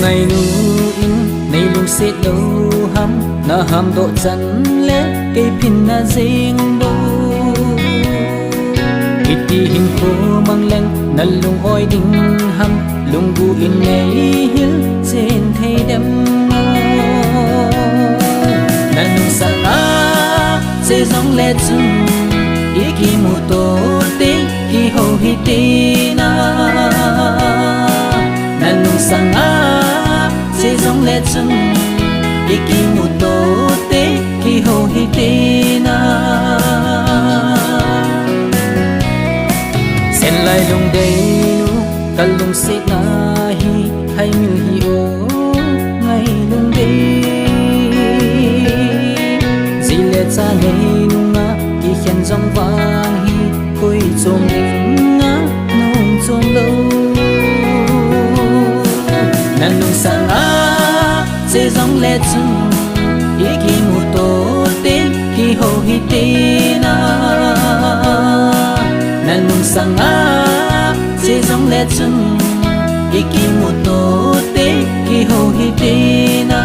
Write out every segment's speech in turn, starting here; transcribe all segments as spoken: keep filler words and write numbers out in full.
Ngainu in nei lungset lou ham, na hamdoh chan le kei phin na jeng bou. Hiti hin khu mang leng na lung-oi ding ham, lunggu in nei hil chen thei dem. Na nungsang a che jong le chun, i kimuto teng kihou hite na. Na nungsang a che jong le chun, i kimuto teng kihou hite na. Sen lai lungdei nu, ka lungset na hi, hai mil hi o, ngai lungdei. Ji le cha nei nunga, kikhen jong vang hi, koi chom ding a, nung chom lou. Na nungsang a che jong le chun, i kimuto teng kihou hite na. Na nungsang a che jong le chun, i kimuto teng kihou hite na.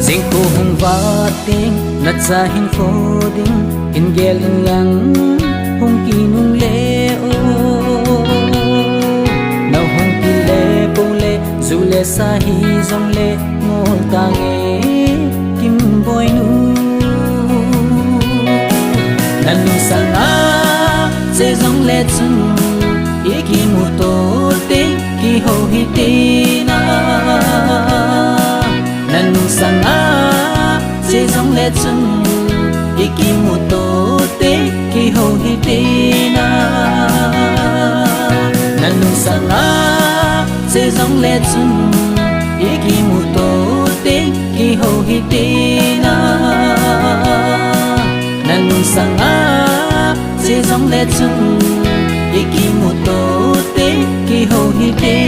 Jingkah hung vat teng, na cha hin kho ding, in gel in lang hung kinung le o. Na hung kile pou le, ju le sa hi jong le, ngol tange Kimboi nu. Na nungsang a che jong le chun, i kimuto teng kihou hite na. Na nungsang a che jong le chun, i kimuto teng kihou hite na. Na nungsang a che jong le chun, i kimuto teng kihou hite na. Na nungsang a che jong le chun, i kimuto teng kihou hite